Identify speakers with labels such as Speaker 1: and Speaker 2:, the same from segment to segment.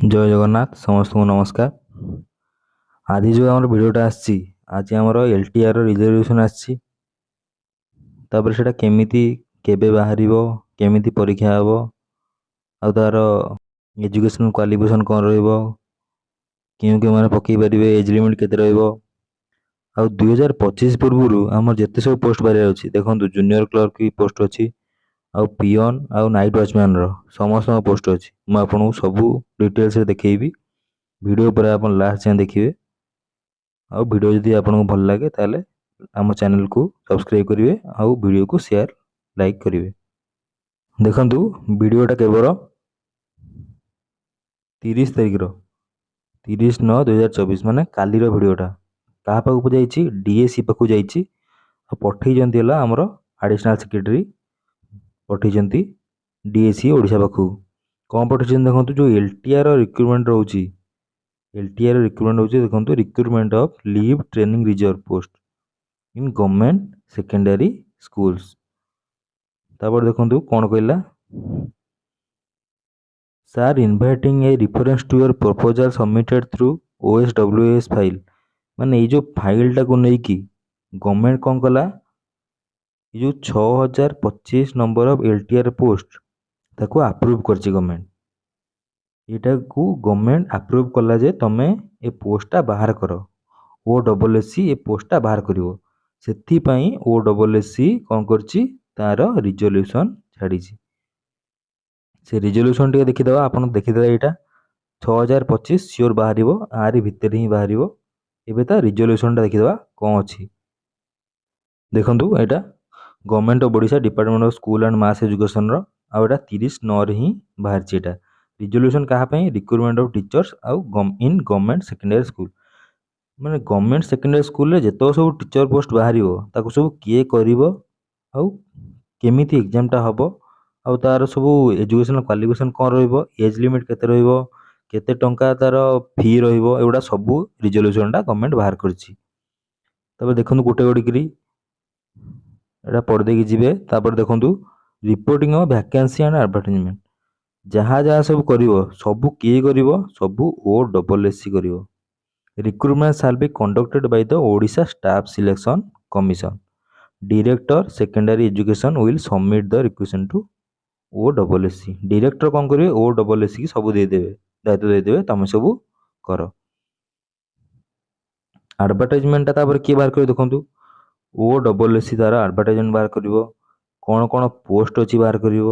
Speaker 1: ଜୟ ଜଗନ୍ନାଥ, ସମସ୍ତଙ୍କୁ ନମସ୍କାର। ଆଜି ଯେଉଁ ଆମର ଭିଡ଼ିଓଟା ଆସିଛି, ଆଜି ଆମର ଏଲ୍ ଟି ଆର୍ ରିଜର୍ଭେସନ୍ ଆସିଛି। ତାପରେ ସେଇଟା କେମିତି, କେବେ ବାହାରିବ, କେମିତି ପରୀକ୍ଷା ହେବ, ଆଉ ତା'ର ଏଜୁକେସନ୍ କ୍ୱାଲିଫିକେସନ୍ କ'ଣ ରହିବ, କେଉଁ କେଉଁମାନେ ପକାଇ ପାରିବେ, ଏଜ୍ ଲିମିଟ୍ କେତେ ରହିବ, ଆଉ 2025 ପୂର୍ବରୁ ଆମର ଯେତେ ସବୁ ପୋଷ୍ଟ ବାହାରିବାର ଅଛି। ଦେଖନ୍ତୁ, ଜୁନିୟର କ୍ଲର୍କ ବି ପୋଷ୍ଟ ଅଛି, ଆଉ ପିଅନ୍ ଆଉ ନାଇଟ୍ ୱାଚମ୍ୟାନ୍ର ସମସ୍ତଙ୍କ ପୋଷ୍ଟ ଅଛି। ମୁଁ ଆପଣଙ୍କୁ ସବୁ ଡିଟେଲ୍ସରେ ଦେଖେଇବି। ଭିଡ଼ିଓ ପରେ ଆପଣ ଲାଷ୍ଟ ଯାଏଁ ଦେଖିବେ। ଆଉ ଭିଡ଼ିଓ ଯଦି ଆପଣଙ୍କୁ ଭଲ ଲାଗେ, ତାହେଲେ ଆମ ଚ୍ୟାନେଲକୁ ସବସ୍କ୍ରାଇବ୍ କରିବେ ଆଉ ଭିଡ଼ିଓକୁ ସେୟାର, ଲାଇକ୍ କରିବେ। ଦେଖନ୍ତୁ, ଭିଡ଼ିଓଟା କେବଳ 30 ତାରିଖର, 30/9/2024, ମାନେ କାଲିର ଭିଡ଼ିଓଟା। କାହା ପାଖକୁ ଯାଇଛି? ଡିଏସ୍ଇ ପାଖକୁ ଯାଇଛି। ଆଉ ପଠେଇଛନ୍ତି ହେଲା ଆମର ଆଡ଼ିସନାଲ୍ ସେକ୍ରେଟାରୀ ପଠେଇଛନ୍ତି ଡିଏସ୍ଇ ଓଡ଼ିଶା ପାଖକୁ। କ'ଣ ପଠେଇଛନ୍ତି ଦେଖନ୍ତୁ। ଯେଉଁ ଏଲ୍ ଟି ଆର୍ ରିକ୍ରୁଟମେଣ୍ଟ ରହୁଛି, ଏଲ୍ ଟି ଆର୍ ରିକ୍ରୁଟମେଣ୍ଟ ରହୁଛି, ଦେଖନ୍ତୁ, recruitment of leave training reserve post in government secondary schools। ତାପରେ ଦେଖନ୍ତୁ କ'ଣ କହିଲା। Sir, inviting a reference to your proposal submitted through OSWS file। ମାନେ ଏଇ ଯେଉଁ ଫାଇଲ୍ଟାକୁ ନେଇକି ଗଭର୍ଣ୍ଣମେଣ୍ଟ କ'ଣ କଲା, ଏ ଯେଉଁ 6025 number of LTR post, ତାକୁ ଆପ୍ରୁଭ୍ କରିଛି ଗଭର୍ଣ୍ଣମେଣ୍ଟ। ଏଇଟାକୁ ଗଭର୍ଣ୍ଣମେଣ୍ଟ ଆପ୍ରୁଭ୍ କଲା ଯେ ତମେ ଏ ପୋଷ୍ଟଟା ବାହାର କର। ଓ ଡବଲ୍ ଏସ୍ ସି ଏ ପୋଷ୍ଟଟା ବାହାର କରିବ। ସେଥିପାଇଁ ଓ ଡବଲ୍ ଏସ୍ ସି କ'ଣ କରିଛି? ତାର ରିଜଲ୍ୟୁସନ୍ ଛାଡ଼ିଛି। ସେ ରିଜଲ୍ୟୁସନ୍ ଟିକେ ଦେଖିଦେବା। ଆପଣ ଦେଖିଦେବେ, ଏଇଟା 6025 ସିଓର ବାହାରିବ, ଆରି ଭିତରେ ହିଁ ବାହାରିବ। ଏବେ ତା ରିଜଲ୍ୟୁସନ୍ଟା ଦେଖିଦେବା କ'ଣ ଅଛି। ଦେଖନ୍ତୁ, ଏଇଟା Government of Odisha, Department of School and Mass ଏଜୁକେସନ୍ର। ଆଉ ଏଇଟା 30/9ରେ ହିଁ ବାହାରିଛି। ଏଇଟା ରିଜଲ୍ୟୁସନ୍ କାହା ପାଇଁ? ରିକ୍ରୁଟମେଣ୍ଟ ଅଫ୍ ଟିଚର୍ସ ଆଉ ଇନ୍ ଗଭର୍ଣ୍ଣମେଣ୍ଟ ସେକେଣ୍ଡାରୀ ସ୍କୁଲ। ମାନେ ଗଭର୍ଣ୍ଣମେଣ୍ଟ ସେକେଣ୍ଡାରୀ ସ୍କୁଲରେ ଯେତେକ ସବୁ ଟିଚର ପୋଷ୍ଟ ବାହାରିବ, ତାକୁ ସବୁ କିଏ କରିବ, ଆଉ କେମିତି ଏକ୍ଜାମଟା ହେବ, ଆଉ ତା'ର ସବୁ ଏଜୁକେସନ୍ କ୍ୱାଲିଫିକେସନ୍ କ'ଣ ରହିବ, ଏଜ୍ ଲିମିଟ୍ କେତେ ରହିବ, କେତେ ଟଙ୍କା ତା'ର ଫି ରହିବ, ଏଗୁଡ଼ା ସବୁ ରିଜଲ୍ୟୁସନ୍ଟା ଗଭର୍ଣ୍ଣମେଣ୍ଟ ବାହାର କରିଛି। ତାପରେ ଦେଖନ୍ତୁ, ଗୋଟେ ଗୋଟେ କରି ଏଇଟା ପଢ଼ି ଦେଇକି ଯିବେ। ତାପରେ ଦେଖନ୍ତୁ, reporting of vacancy and advertisement ଯାହା ଯାହା ସବୁ କରିବ, ସବୁ କିଏ କରିବ? ସବୁ ଓ ଡବଲ୍ ଏସ୍ ସି କରିବ। Recruitment shall be conducted by the Odisha Staff Selection Commission. Director Secondary Education will submit the requisition to OSSC। Director କ'ଣ କରିବେ? ଓ ଡବଲ୍ ଏସ୍ ସି ସବୁ ଦେଇଦେବେ, ଦାୟିତ୍ୱ ଦେଇଦେବେ, ତମେ ସବୁ କର। ଆଡ଼ଭର୍ଟାଇଜମେଣ୍ଟଟା ତାପରେ କିଏ ବାହାର କରିବ? ଦେଖନ୍ତୁ, ଓ ଡବଲ୍ ଏସ୍ ସି ତାର ଆଡ଼ଭର୍ଟାଇଜମେଣ୍ଟ ବାହାର କରିବ। କ'ଣ କ'ଣ ପୋଷ୍ଟ ଅଛି ବାହାର କରିବ,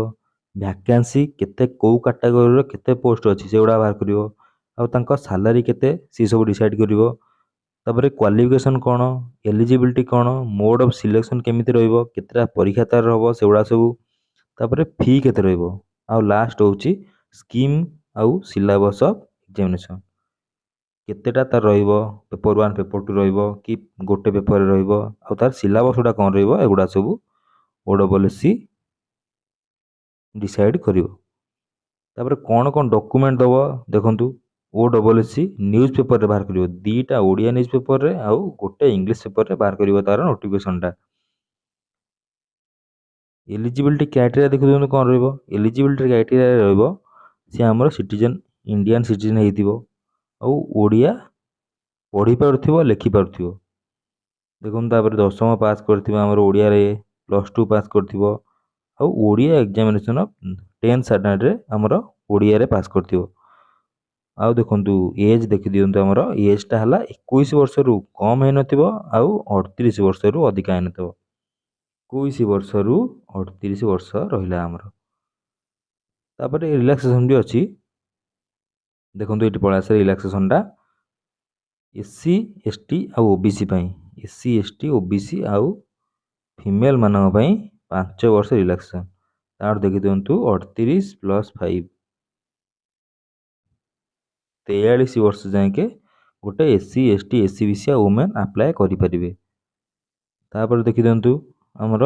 Speaker 1: ଭ୍ୟାକେନ୍ସି କେତେ, କେଉଁ କାଟାଗୋରୀର କେତେ ପୋଷ୍ଟ ଅଛି, ସେଗୁଡ଼ା ବାହାର କରିବ। ଆଉ ତାଙ୍କ ସାଲାରୀ କେତେ, ସେ ସବୁ ଡିସାଇଡ଼୍ କରିବ। ତାପରେ କ୍ୱାଲିଫିକେସନ୍ କ'ଣ, ଏଲିଜିବିଲିଟି କ'ଣ, ମୋଡ଼୍ ଅଫ୍ ସିଲେକ୍ସନ୍ କେମିତି ରହିବ, କେତେଟା ପରୀକ୍ଷା ତାର ହେବ, ସେଗୁଡ଼ା ସବୁ। ତାପରେ ଫି କେତେ ରହିବ। ଆଉ ଲାଷ୍ଟ ହେଉଛି ସ୍କିମ୍ ଆଉ ସିଲାବସ୍ ଅଫ୍ ଏକ୍ଜାମିନେସନ୍ କେତେଟା ତାର ରହିବ, ପେପର୍ ୱାନ୍, ପେପର୍ ଟୁ ରହିବ କି ଗୋଟେ ପେପର୍ରେ ରହିବ, ଆଉ ତାର ସିଲାବସ୍ ଗୁଡ଼ା କ'ଣ ରହିବ, ଏଗୁଡ଼ା ସବୁ ଓ ଡବଲ୍ ଏସ୍ ସି ଡିସାଇଡ଼୍ କରିବ। ତାପରେ କ'ଣ କ'ଣ ଡକୁମେଣ୍ଟ ଦେବ? ଦେଖନ୍ତୁ, ଓ ଡବଲ୍ ଏସ୍ ସି ନ୍ୟୁଜ୍ ପେପର୍ରେ ବାହାର କରିବ। ଦୁଇଟା ଓଡ଼ିଆ ନ୍ୟୁଜ୍ ପେପର୍ରେ ଆଉ ଗୋଟେ ଇଂଲିଶ ପେପର୍ରେ ବାହାର କରିବ ତାର ନୋଟିଫିକେସନ୍ଟା। ଏଲିଜିବିଲିଟି କ୍ରାଇଟେରିଆ ଦେଖିଦିଅନ୍ତୁ କ'ଣ ରହିବ। ଏଲିଜିବିଲିଟି କ୍ରାଇଟେରିଆ ରହିବ, ସିଏ ଆମର ସିଟିଜେନ୍, ଇଣ୍ଡିଆନ୍ ସିଟିଜେନ୍ ହେଇଥିବ ଆଉ ଓଡ଼ିଆ ପଢ଼ିପାରୁଥିବ, ଲେଖିପାରୁଥିବ। ଦେଖନ୍ତୁ, ତାପରେ ଦଶମ ପାସ୍ କରିଥିବ ଆମର ଓଡ଼ିଆରେ, ପ୍ଲସ୍ ଟୁ ପାସ୍ କରିଥିବ, ଆଉ ଓଡ଼ିଆ ଏକ୍ଜାମିନେସନ୍ ଅଫ୍ ଟେନ୍ଥ ଷ୍ଟାଣ୍ଡାର୍ଡ଼ରେ ଆମର ଓଡ଼ିଆରେ ପାସ୍ କରିଥିବ। ଆଉ ଦେଖନ୍ତୁ, ଏଜ୍ ଦେଖିଦିଅନ୍ତୁ। ଆମର ଏଜ୍ଟା ହେଲା 21 ବର୍ଷରୁ କମ୍ ହେଇନଥିବ ଆଉ 38 ବର୍ଷରୁ ଅଧିକା ହେଇନଥିବ। 21 ବର୍ଷରୁ 38 ବର୍ଷ ରହିଲା ଆମର। ତାପରେ ରିଲାକ୍ସେସନ୍ ବି ଅଛି। ଦେଖନ୍ତୁ, ଏଇଠି ପଳେଇ ଆସେ ରିଲାକ୍ସେସନ୍ଟା। ଏସ୍ ସି, ଏସ୍ ଟି ଆଉ ଓ ବି ସି ପାଇଁ, ଏସ୍ ସି, ଏସ୍ ଟି, ଓ ବି ସି ଆଉ ଫିମେଲ୍ମାନଙ୍କ ପାଇଁ 5 ବର୍ଷ ରିଲାକ୍ସେସନ୍। ତାଠୁ ଦେଖିଦିଅନ୍ତୁ, 38 ପ୍ଲସ୍ 5, 43 ବର୍ଷ ଯାଏଁକେ ଗୋଟେ S C, S T, S E B C ଆଉ ଓମେନ୍ ଆପ୍ଲାଏ କରିପାରିବେ। ତାପରେ ଦେଖିଦିଅନ୍ତୁ, ଆମର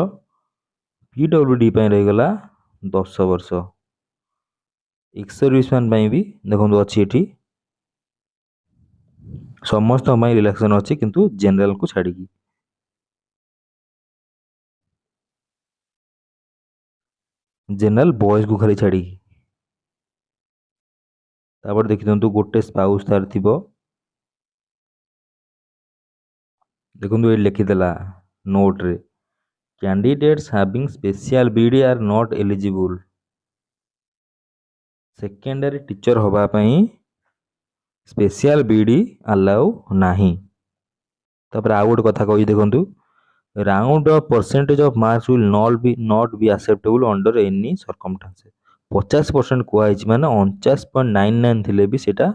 Speaker 1: ପି ଡବ୍ଲ୍ୟୁ ଡି ପାଇଁ ରହିଗଲା 10 ବର୍ଷ। ଏକ୍ସ ସର୍ଭିସମ୍ୟାନ୍ ପାଇଁ ବି ଦେଖନ୍ତୁ ଅଛି ଏଠି। ସମସ୍ତଙ୍କ ପାଇଁ ରିଲାକ୍ସେସନ୍ ଅଛି, କିନ୍ତୁ ଜେନେରାଲକୁ ଛାଡ଼ିକି, ଜେନେରାଲ ବଏଜ୍କୁ ଖାଲି ଛାଡ଼ିକି। ତାପରେ ଦେଖିଦିଅନ୍ତୁ ଗୋଟେ ସ୍ପାଉସ୍ ତାର ଥିବ। ଦେଖନ୍ତୁ ଏଇଠି ଲେଖିଦେଲା ନୋଟ୍ରେ, candidates having special B.Ed are not eligible. Secondary teacher ହେବା ପାଇଁ ସ୍ପେଶିଆଲ ବି.ଇ.ଡି ଆଲାଉ ନାହିଁ। ତାପରେ ଆଉ ଗୋଟେ କଥା କହୁଛି ଦେଖନ୍ତୁ, round off percentage of marks will not be acceptable under any circumstances. 50% କୁହାହେଇଛି ମାନେ 49.99 ଥିଲେ ବି ସେଇଟା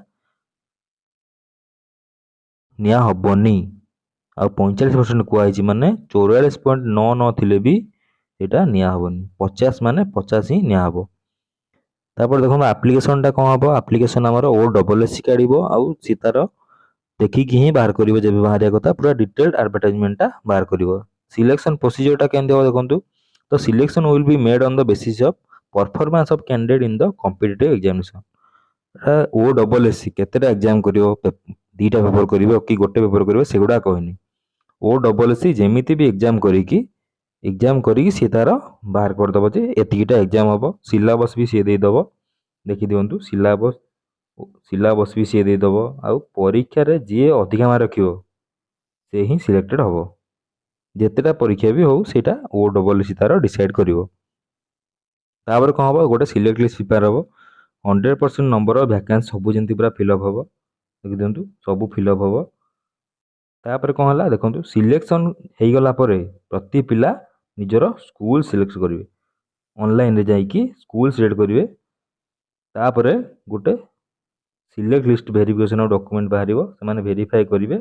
Speaker 1: ନିଆ ହେବନି। ଆଉ 45% କୁହାହେଇଛି ମାନେ 44.99 ଥିଲେ ବି ସେଇଟା ନିଆ ହେବନି। 50 ମାନେ 50 ହିଁ ନିଆହେବ। ତାପରେ ଦେଖନ୍ତୁ ଆପ୍ଲିକେସନଟା କ'ଣ ହେବ। ଆପ୍ଲିକେସନ ଆମର ଓ ଡବଲ୍ ଏସ୍ ସି କାଢ଼ିବ, ଆଉ ସିଏ ତାର ଦେଖିକି ହିଁ ବାହାର କରିବ ଯେବେ ବାହାରିବା କଥା, ପୁରା ଡିଟେଲ୍ଡ ଆଡ଼ଭର୍ଟାଇଜମେଣ୍ଟଟା ବାହାର କରିବ। ସିଲେକ୍ସନ୍ ପ୍ରୋସିଜିଅରଟା କେମିତି ହେବ ଦେଖନ୍ତୁ, ତ selection will be made on the basis of performance of candidate in the competitive examination. ଏଟା ଓ ଡବଲ୍ ଏସ୍ ସି କେତେଟା ଏକ୍ଜାମ୍ କରିବ, 2ଟା ପେପର କରିବ କି ଗୋଟେ ପେପର କରିବ ସେଗୁଡ଼ା କହିନି। ଓ ଡବଲ୍ ଏସ୍ ସି ଯେମିତି ବି ଏକ୍ଜାମ୍ କରିକି ସିଏ ତାର ବାହାର କରିଦେବ ଯେ ଏତିକିଟା ଏକ୍ଜାମ୍ ହେବ। ସିଲାବସ୍ ବି ସିଏ ଦେଇଦେବ, ଦେଖିଦିଅନ୍ତୁ, ସିଲାବସ୍ ବି ସିଏ ଦେଇଦେବ। ଆଉ ପରୀକ୍ଷାରେ ଯିଏ ଅଧିକା ମାର୍କ ରଖିବ ସେ ହିଁ ସିଲେକ୍ଟେଡ଼ ହେବ। ଯେତେଟା ପରୀକ୍ଷା ବି ହେଉ ସେଇଟା ଓ ଡବଲ୍ ଏସ୍ ସି ତାର ଡିସାଇଡ଼୍ କରିବ। ତାପରେ କ'ଣ ହେବ, ଗୋଟେ ସିଲେକ୍ଟ ଲିଷ୍ଟ ପ୍ରିପେୟାର ହେବ। 100% ନମ୍ବର ଅଫ୍ ଭ୍ୟାକାନ୍ସି ସବୁ ଯେମିତି ପୁରା ଫିଲ୍ଅପ୍ ହେବ, ଦେଖିଦିଅନ୍ତୁ ସବୁ ଫିଲ୍ଅପ୍ ହେବ। ତାପରେ କ'ଣ ହେଲା ଦେଖନ୍ତୁ, ସିଲେକ୍ସନ୍ ହେଇଗଲା ପରେ ପ୍ରତି ପିଲା ନିଜର ସ୍କୁଲ ସିଲେକ୍ଟ କରିବେ, ଅନଲାଇନରେ ଯାଇକି ସ୍କୁଲ ସିଲେକ୍ଟ କରିବେ। ତାପରେ ଗୋଟେ select list verification of document ବାହାରିବ, ସେମାନେ ଭେରିଫାଏ କରିବେ।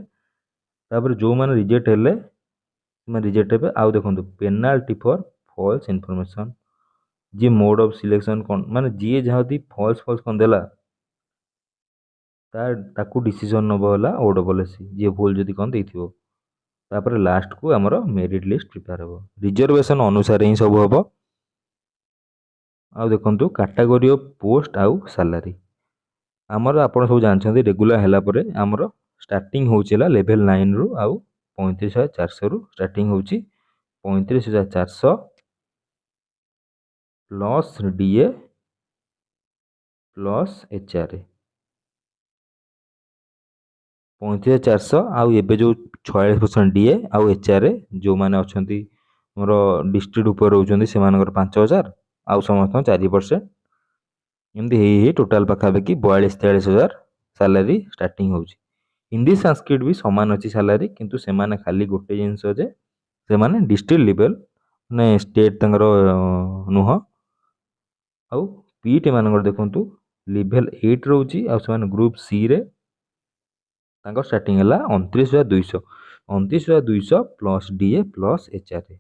Speaker 1: ତାପରେ ଯେଉଁମାନେ ରିଜେକ୍ଟ ହେଲେ ସେମାନେ ରିଜେକ୍ଟ ହେବେ। ଆଉ ଦେଖନ୍ତୁ ପେନାଲ୍ଟି ଫର୍ ଫଲ୍ସ ଇନଫର୍ମେସନ୍, ଯିଏ ମୋଡ଼ ଅଫ୍ ସିଲେକ୍ସନ୍ କ'ଣ ମାନେ ଯିଏ ଯାହା ଯଦି ଫଲ୍ସ କ'ଣ ଦେଲା ତାକୁ ଡିସିସନ୍ ନେବ ହେଲା ଓ ଡବଲ୍ ଏସ୍ ସି, ଯିଏ ଭୁଲ ଯଦି କ'ଣ ଦେଇଥିବ। ତାପରେ ଲାଷ୍ଟକୁ ଆମର ମେରିଟ୍ ଲିଷ୍ଟ ପ୍ରିପେୟାର ହେବ, ରିଜର୍ଭେସନ୍ ଅନୁସାରେ ହିଁ ସବୁ ହେବ। ଆଉ ଦେଖନ୍ତୁ କାଟାଗୋରୀ ଅଫ୍ ପୋଷ୍ଟ ଆଉ ସାଲାରୀ ଆମର ଆପଣ ସବୁ ଜାଣିଛନ୍ତି, ରେଗୁଲାର ହେଲା ପରେ ଆମର ଷ୍ଟାର୍ଟିଂ ହେଉଛି ହେଲା ଲେଭେଲ୍ 9ରୁ, ଆଉ 35,400ରୁ ଷ୍ଟାର୍ଟିଂ ହେଉଛି। 35,400 plus DA plus HRA 35,400। ଆଉ ଏବେ ଯେଉଁ 46% ଡିଏ ଆଉ ଏଚ୍ ଆର୍ ଏ, ଯେଉଁମାନେ ଅଛନ୍ତି ଆମର ଡିଷ୍ଟ୍ରିକ୍ଟ ଉପରେ ରହୁଛନ୍ତି ସେମାନଙ୍କର 5,000, ଆଉ ସମସ୍ତଙ୍କ 4%, ଏମିତି ହେଇ ହେଇ ଟୋଟାଲ୍ ପାଖାପାଖି 42-43 ହଜାର ସାଲାରୀ ଷ୍ଟାର୍ଟିଂ ହେଉଛି। ହିନ୍ଦୀ ସାଂସ୍କ୍ରିଟ ବି ସମାନ ଅଛି ସାଲାରୀ, କିନ୍ତୁ ସେମାନେ ଖାଲି ଗୋଟେ ଜିନିଷ ଯେ ସେମାନେ ଡିଷ୍ଟ୍ରିକ୍ଟ ଲେଭେଲ୍ ମାନେ ଷ୍ଟେଟ୍ ତାଙ୍କର ନୁହଁ। ଆଉ ପିଟି ମାନଙ୍କର ଦେଖନ୍ତୁ ଲେଭେଲ୍ 8 ରହୁଛି, ଆଉ ସେମାନେ ଗ୍ରୁପ୍ ସିରେ ତାଙ୍କ ଷ୍ଟାର୍ଟିଂ ହେଲା 29,200, 29,200 plus DA plus HRA.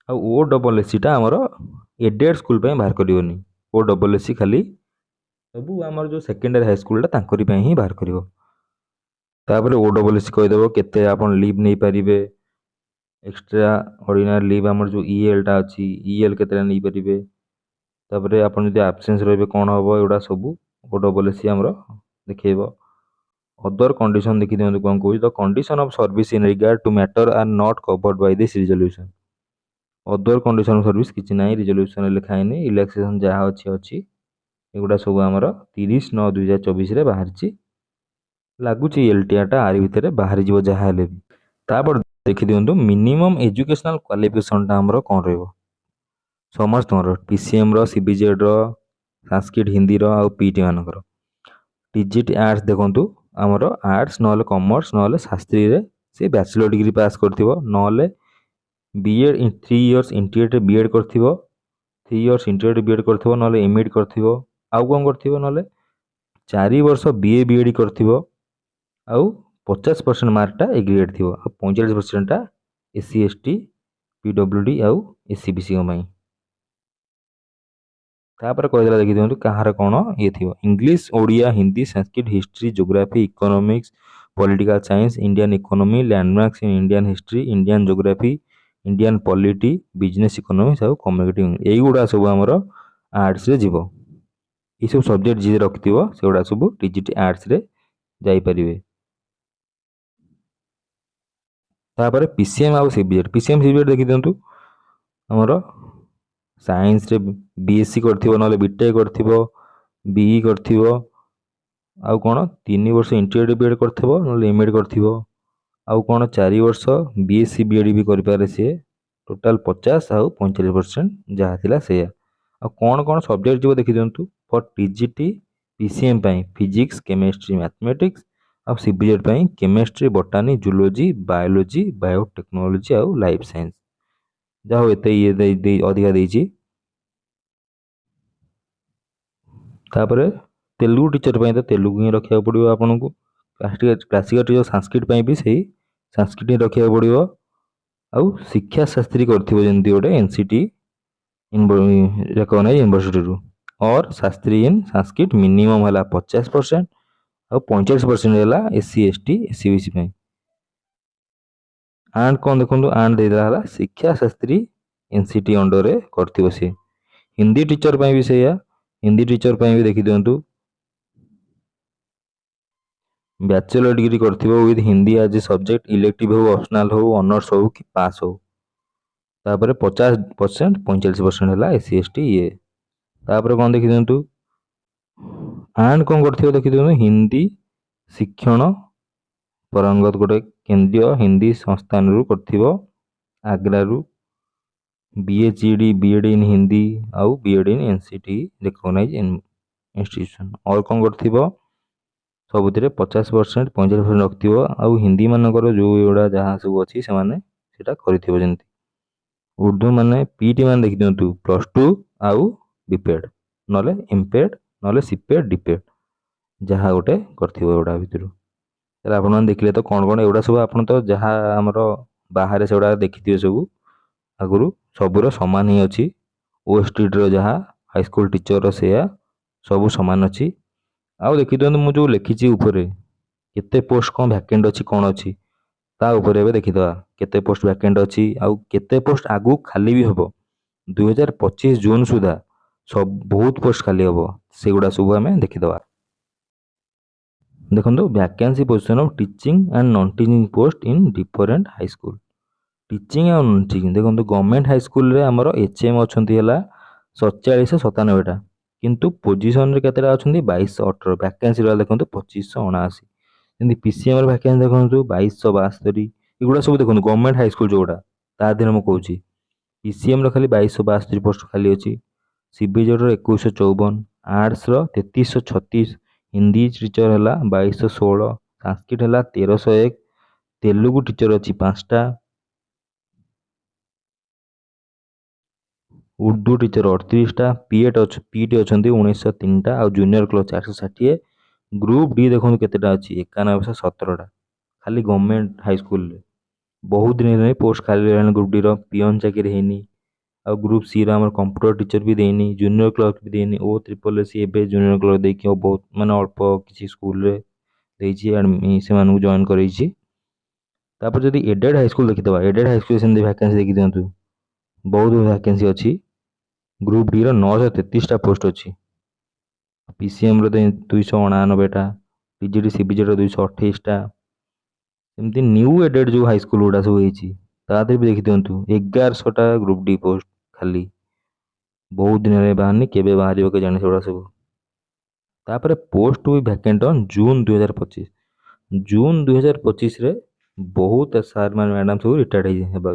Speaker 1: ଆଉ ଓ ଡବଲ୍ ଏସ୍ ସିଟା ଆମର ଏଡେଡ଼ ସ୍କୁଲ ପାଇଁ ବାହାର କରିବନି, ଓ ଡବଲ୍ ଏସ୍ ସି ଖାଲି ସବୁ ଆମର ଯେଉଁ ସେକେଣ୍ଡାରୀ ହାଇସ୍କୁଲଟା ତାଙ୍କରି ପାଇଁ ହିଁ ବାହାର କରିବ। ତାପରେ ଓ ଡବଲ୍ ଏସ୍ ସି କହିଦେବ କେତେ ଆପଣ ଲିଭ୍ ନେଇପାରିବେ, ଏକ୍ସଟ୍ରା ଅର୍ଡ଼ିନାରୀ ଲିଭ୍ ଆମର ଯେଉଁ ଇ ଏଲ୍ଟା ଅଛି, ଇ ଏଲ୍ କେତେଟା ନେଇପାରିବେ। ତାପରେ ଆପଣ ଯଦି ଆବସେନ୍ସ ରହିବେ କ'ଣ ହେବ, ଏଗୁଡ଼ା ସବୁ ଓ ଡବଲ୍ ଏସ୍ ସି ଆମର ଦେଖେଇବ। ଅଦର କଣ୍ଡିସନ୍ ଦେଖିଦିଅନ୍ତୁ କ'ଣ କହୁଛି, the condition of service in regard to matter are not covered by this resolution. Other condition of service କିଛି ନାହିଁ, ରିଜଲ୍ୟୁସନ୍ରେ ଲେଖା ହେଇନି। ରିଲାକ୍ସେସନ୍ ଯାହା ଅଛି ଅଛି। ଏଗୁଡ଼ା ସବୁ ଆମର 30/9/2024ରେ ବାହାରିଛି। ଲାଗୁଛି ଏଲ୍ ଟି ଆର୍ଟା ଆରି ଭିତରେ ବାହାରିଯିବ ଯାହା ହେଲେ ବି। ତାପରେ ଦେଖିଦିଅନ୍ତୁ ମିନିମମ୍ ଏଜୁକେସନାଲ୍ କ୍ୱାଲିଫିକେସନ୍ଟା ଆମର କ'ଣ ରହିବ ସମସ୍ତଙ୍କର, ପି ସି ଏମ୍ର, ସି ବି ଜେଡ଼୍ର, ସାଂସ୍କ୍ରିଟ ହିନ୍ଦୀର ଆଉ ପି ଟି ମାନଙ୍କର। ଟି ଜି ଟି ଆର୍ଟ୍ସ ଦେଖନ୍ତୁ ଆମର ଆର୍ଟ୍ସ ନହେଲେ କମର୍ସ ନହେଲେ ଶାସ୍ତ୍ରୀରେ ସେ ବ୍ୟାଚଲର ଡିଗ୍ରୀ ପାସ୍ କରିଥିବ, ନହେଲେ B.Ed 3 years integrated B.Ed କରିଥିବ, 3 ଇୟର୍ସ ଇଣ୍ଟିଗ୍ରେଟେଡ଼ ବି ଏଡ଼୍ କରିଥିବ, ନହେଲେ ଏମ୍ ଏଡ଼୍ କରିଥିବ, ଆଉ କ'ଣ କରିଥିବ, ନହେଲେ 4 ବର୍ଷ ବି ଏ ବି ଏଡ଼୍ କରିଥିବ, ଆଉ 50% ମାର୍କଟା ଏଗ୍ରିଗେଟ୍ ଥିବ, ଆଉ 45%ଟା S C, S T, P W D ଆଉ ଏସ୍ ଇ ବି ସିଙ୍କ ପାଇଁ। ତାପରେ କହିଦେଲା ଦେଖିଦିଅନ୍ତୁ କାହାର କ'ଣ ଇଏ ଥିବ, English, Odia, Hindi, Sanskrit, history, geography, economics, political science, Indian economy, landmarks in Indian history, Indian geography, Indian polity, business economics ଆଉ କମ୍ୟୁନିକେଟିଭ୍, ଏଇଗୁଡ଼ା ସବୁ ଆମର ଆର୍ଟ୍ସରେ ଯିବ। ଏଇସବୁ ସବଜେକ୍ଟ ଯିଏ ରଖିଥିବ ସେଗୁଡ଼ା ସବୁ ଟି ଜି ଟି ଆର୍ଟ୍ସରେ ଯାଇପାରିବେ। ତାପରେ ପି ସି ଏମ୍ ଆଉ C B Z, P C M C B Z ଦେଖିଦିଅନ୍ତୁ ଆମର ସାଇନ୍ସରେ ବି ଏସ୍ ସି କରିଥିବ, ନହେଲେ ବି ଟେକ୍ କରିଥିବ, ବିଇ କରିଥିବ, ଆଉ କ'ଣ 3 ବର୍ଷ ଇଣ୍ଟିଗ୍ରେଟେଡ୍ ବି ଏଡ଼୍ କରିଥିବ, ନହେଲେ ଏମ୍ ଏଡ଼୍ କରିଥିବ, ଆଉ କ'ଣ 4 ବର୍ଷ B S C B Ed B କରିପାରେ ସିଏ। ଟୋଟାଲ୍ 50 ଆଉ 45% ଯାହା ଥିଲା ସେଇଆ। ଆଉ କ'ଣ କ'ଣ ସବଜେକ୍ଟ ଯିବ ଦେଖିଦିଅନ୍ତୁ। For T G T P C M ପାଇଁ ଫିଜିକ୍ସ, କେମିଷ୍ଟ୍ରି, ମ୍ୟାଥମେଟିକ୍ସ, ଆଉ ସି ବି ଜେଡ଼୍ ପାଇଁ chemistry, botany, zoology, biology, biotechnology ଆଉ ଲାଇଫ୍ ସାଇନ୍ସ। ଯାହା ହଉ ଏତେ ଇଏ ଦେଇ ଅଧିକା ଦେଇଛି। ତାପରେ ତେଲୁଗୁ ଟିଚର୍ ପାଇଁ ତ ତେଲୁଗୁ ହିଁ ରଖିବାକୁ ପଡ଼ିବ ଆପଣଙ୍କୁ। କ୍ଲାସିକାଲ ଟିଚର୍ ସାଂସ୍କ୍ରିଟ ପାଇଁ ବି ସେଇ ସାଂସ୍କ୍ରିଟ ହିଁ ରଖିବାକୁ ପଡ଼ିବ। ଆଉ ଶିକ୍ଷା ଶାସ୍ତ୍ରୀ କରିଥିବ ଯେମିତି ଗୋଟେ ଏନ୍ ସି ଟି ରେକଗ୍ନାଇଜ୍ ୟୁନିଭର୍ସିଟିରୁ, or Shastri in Sanskrit minimum ହେଲା 50%, ଆଉ 45% ହେଲା S C, S T, S C B C ପାଇଁ। ଆଣ୍ଡ କ'ଣ ଦେଖନ୍ତୁ, ଆଣ୍ଡ ଦେଇଦେଲା ହେଲା ଶିକ୍ଷା ଶାସ୍ତ୍ରୀ ଏନ୍ ସି ଟି ଅଣ୍ଡରରେ କରିଥିବ ସିଏ। ହିନ୍ଦୀ ଟିଚର୍ ପାଇଁ ବି ସେଇଆ, ହିନ୍ଦୀ ଟିଚର୍ ପାଇଁ ବି ଦେଖିଦିଅନ୍ତୁ, ବ୍ୟାଚଲର ଡିଗ୍ରୀ କରିଥିବ with Hindi as a subject, elective ହଉ, ଅପସନାଲ୍ ହଉ, ଅନର୍ସ ହଉ କି ପାସ୍ ହଉ। ତାପରେ 50%, 45% ହେଲା ଏସ୍ ସି, ଏସ୍ ଟି ଇଏ। ତାପରେ କ'ଣ ଦେଖିଦିଅନ୍ତୁ, ଆଣ୍ଡ କ'ଣ କରିଥିବ ଦେଖିଦିଅନ୍ତୁ, ହିନ୍ଦୀ ଶିକ୍ଷଣ ପାରଙ୍ଗତ ଗୋଟେ କେନ୍ଦ୍ରୀୟ ହିନ୍ଦୀ ସଂସ୍ଥାନରୁ କରିଥିବ, ଆଗ୍ରାରୁ, B H E D, B Ed in Hindi ଆଉ B Ed in N C T recognise institution. ଆଉ କ'ଣ କରିଥିବ, ସବୁଥିରେ 50%, 45% ରଖିଥିବ। ଆଉ ହିନ୍ଦୀ ମାନଙ୍କର ଯେଉଁ ଏଗୁଡ଼ା ଯାହା ସବୁ ଅଛି ସେମାନେ ସେଇଟା କରିଥିବ ଯେମିତି। ଉର୍ଦ୍ଦୁ ମାନେ ପି ଟି ମାନେ ଦେଖିଦିଅନ୍ତୁ, ପ୍ଲସ୍ ଟୁ ଆଉ ବିପେଡ଼୍, ନହେଲେ ଏମ୍ପେଡ଼୍, ନହେଲେ ସିପେଡ଼୍, ଡିପେଡ଼୍, ଯାହା ଗୋଟେ କରିଥିବ ଏଗୁଡ଼ା ଭିତରୁ। ତାହେଲେ ଆପଣମାନେ ଦେଖିଲେ ତ କ'ଣ କ'ଣ ଏଗୁଡ଼ା ସବୁ ଆପଣ ତ ଯାହା ଆମର ବାହାରେ ସେଗୁଡ଼ା ଦେଖିଥିବେ ସବୁ ଆଗରୁ, ସବୁର ସମାନ ହିଁ ଅଛି। ଓ ଏସ୍ ଟି ଟିର ଯାହା, ହାଇସ୍କୁଲ ଟିଚର୍ର ସେୟା, ସବୁ ସମାନ ଅଛି। ଆଉ ଦେଖିଦିଅନ୍ତୁ ମୁଁ ଯେଉଁ ଲେଖିଛି ଉପରେ କେତେ ପୋଷ୍ଟ କ'ଣ ଭ୍ୟାକେଣ୍ଟ ଅଛି କ'ଣ ଅଛି, ତା ଉପରେ ଏବେ ଦେଖିଦେବା କେତେ ପୋଷ୍ଟ ଭ୍ୟାକେଣ୍ଟ ଅଛି ଆଉ କେତେ ପୋଷ୍ଟ ଆଗକୁ ଖାଲି ବି ହେବ। 2025 ଜୁନ୍ ସୁଦ୍ଧା ସବୁ ବହୁତ ପୋଷ୍ଟ ଖାଲି ହେବ, ସେଗୁଡ଼ା ସବୁ ଆମେ ଦେଖିଦେବା। ଦେଖନ୍ତୁ, vacancy position of teaching and non teaching post in different high school. Teaching ଆଉ ନନ୍ ଟିଚିଂ ଦେଖନ୍ତୁ, ଗଭର୍ଣ୍ଣମେଣ୍ଟ ହାଇସ୍କୁଲରେ ଆମର ଏଚ୍ ଏମ୍ ଅଛନ୍ତି ହେଲା 4797ଟା, କିନ୍ତୁ ପୋଜିସନ୍ରେ କେତେଟା ଅଛନ୍ତି 2218। ଭ୍ୟାକେନ୍ସି ରହିଲା ଦେଖନ୍ତୁ 2579। ଯେମିତି ପି ସି ଏମ୍ର ଭ୍ୟାକେନ୍ସି ଦେଖନ୍ତୁ 2272। ଏଗୁଡ଼ା ସବୁ ଦେଖନ୍ତୁ ଗଭର୍ଣ୍ଣମେଣ୍ଟ ହାଇସ୍କୁଲ ଯେଉଁଗୁଡ଼ା ତା ଦେହରେ ମୁଁ କହୁଛି। ପି ସି ଏମ୍ର ଖାଲି 2272 ପୋଷ୍ଟ ଖାଲି ଅଛି, ସି ବି ଜେଡ଼୍ର 2154, ଆର୍ଟ୍ସର 3336, ହିନ୍ଦୀ ଟିଚର୍ ହେଲା 2216, ସାଂସ୍କ୍ରିଟ ହେଲା 1301, ତେଲୁଗୁ ଟିଚର୍ ଅଛି 5ଟା, ଉର୍ଦ୍ଦୁ ଟିଚର୍ 38ଟା, ପି ଟି ଅଛନ୍ତି 1903ଟା, ଆଉ ଜୁନିୟର କ୍ଲର୍କ 460। ଗ୍ରୁପ୍ ଡି ଦେଖନ୍ତୁ କେତେଟା ଅଛି, 9117ଟା ଖାଲି ଗଭର୍ଣ୍ଣମେଣ୍ଟ ହାଇସ୍କୁଲରେ। ବହୁତ ଦିନ ହେଲାଣି ପୋଷ୍ଟ ଖାଲି ରହିଲାଣି ଗ୍ରୁପ୍ ଡିର, ପିଅନ୍ ଚାକିରି ହେଇନି। ଆଉ ଗ୍ରୁପ୍ ସିର ଆମର କମ୍ପ୍ୟୁଟର ଟିଚର୍ ବି ଦେଇନି, ଜୁନିୟର କ୍ଲର୍କ ବି ଦେଇନି, ଓ ତ୍ରିପଲ୍ ଏସ୍ ସି ଏବେ ଜୁନିୟର କ୍ଲର୍କ ଦେଇକି ଆଉ ବହୁତ ମାନେ ଅଳ୍ପ କିଛି ସ୍କୁଲରେ ଦେଇଛି, ସେମାନଙ୍କୁ ଜଏନ୍ କରେଇଛି। ତାପରେ ଯଦି ଏଡେଡ଼ ହାଇସ୍କୁଲ ଦେଖିଦେବା, ଏଡେଡ଼ ହାଇସ୍କୁଲ ସେମିତି ଭ୍ୟାକେନ୍ସି ଦେଖିଦିଅନ୍ତୁ, ବହୁତ ଭ୍ୟାକେନ୍ସି ଅଛି। ଗ୍ରୁପ୍ ଡିର 933ଟା ପୋଷ୍ଟ ଅଛି, P C ଏମ୍ର 289ଟା, T G T C B ଜେଡ଼୍ର 228ଟା। ଏମିତି ନ୍ୟୁ ଏଡେଡ଼ ଯେଉଁ ହାଇସ୍କୁଲ ଗୁଡ଼ା ସବୁ ହେଇଛି ତା ଦେହରେ ବି ଦେଖିଦିଅନ୍ତୁ 1100ଟା ଗ୍ରୁପ୍ ଡି ପୋଷ୍ଟ ଖାଲି। ବହୁତ ଦିନ ହେଲାଣି ବାହାରିନି, କେବେ ବାହାରିବ କେଜାଣି ସେଗୁଡ଼ା ସବୁ। ତାପରେ post to be vacant on June 2025। June 2025ରେ ବହୁତ ସାର୍ ମାନେ ମ୍ୟାଡ଼ାମ୍ ସବୁ ରିଟାୟାର୍ଡ଼ ହେଇ ହେବେ,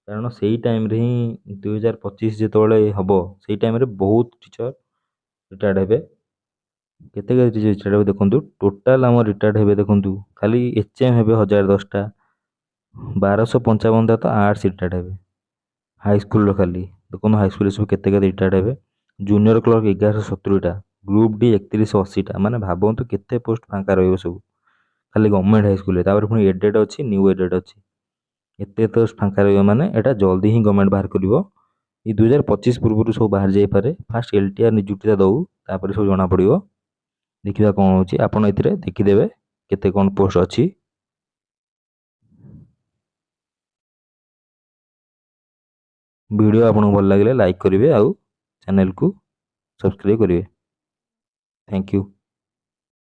Speaker 1: କାରଣ ସେଇ ଟାଇମ୍ରେ ହିଁ 2025 ଯେତେବେଳେ ହେବ ସେଇ ଟାଇମ୍ରେ ବହୁତ ଟିଚର୍ ରିଟାୟାର୍ଡ଼ ହେବେ। କେତେ କେତେ ଟିଚର୍ ରିଟାୟାର୍ଡ଼ ହେବେ ଦେଖନ୍ତୁ, ଟୋଟାଲ୍ ଆମର ରିଟାୟାର୍ଡ଼ ହେବେ ଦେଖନ୍ତୁ, ଖାଲି ଏଚ୍ ଏମ୍ ହେବେ 1010ଟା, 1255ଟା ତ ଆର୍ଟ୍ସ ରିଟାୟାର୍ଡ଼ ହେବେ ହାଇସ୍କୁଲର ଖାଲି। ଦେଖନ୍ତୁ ହାଇସ୍କୁଲରେ ସବୁ କେତେ କେତେ ରିଟାୟାର୍ଡ଼ ହେବେ। ଜୁନିୟର କ୍ଲର୍କ 1170ଟା, ଗ୍ରୁପ୍ ଡି 3180ଟା, ମାନେ ଭାବନ୍ତୁ କେତେ ପୋଷ୍ଟ ଫାଙ୍କା ରହିବ ସବୁ ଖାଲି ଗଭର୍ଣ୍ଣମେଣ୍ଟ ହାଇସ୍କୁଲରେ। ତାପରେ ପୁଣି ଏଡେଡ଼ ଅଛି, ନ୍ୟୁ ଏଡେଡ଼ ଅଛି, ଏତେ ତ ଫାଙ୍କା ରହିବ ମାନେ ଏଇଟା ଜଲ୍ଦି ହିଁ ଗଭର୍ଣ୍ଣମେଣ୍ଟ ବାହାର କରିବ। ଏଇ 2025 ପୂର୍ବରୁ ସବୁ ବାହାରି ଯାଇପାରେ। ଫାଷ୍ଟ ଏଲ୍ ଟି ଆର୍ ନିଯୁକ୍ତିଟା ଦେଉ, ତାପରେ ସବୁ ଜଣାପଡ଼ିବ, ଦେଖିବା କ'ଣ ହେଉଛି। ଆପଣ ଏଥିରେ ଦେଖିଦେବେ କେତେ କ'ଣ ପୋଷ୍ଟ ଅଛି। ଭିଡ଼ିଓ ଆପଣଙ୍କୁ ଭଲ ଲାଗିଲେ ଲାଇକ୍ କରିବେ ଆଉ ଚ୍ୟାନେଲକୁ ସବସ୍କ୍ରାଇବ୍ କରିବେ। Thank you.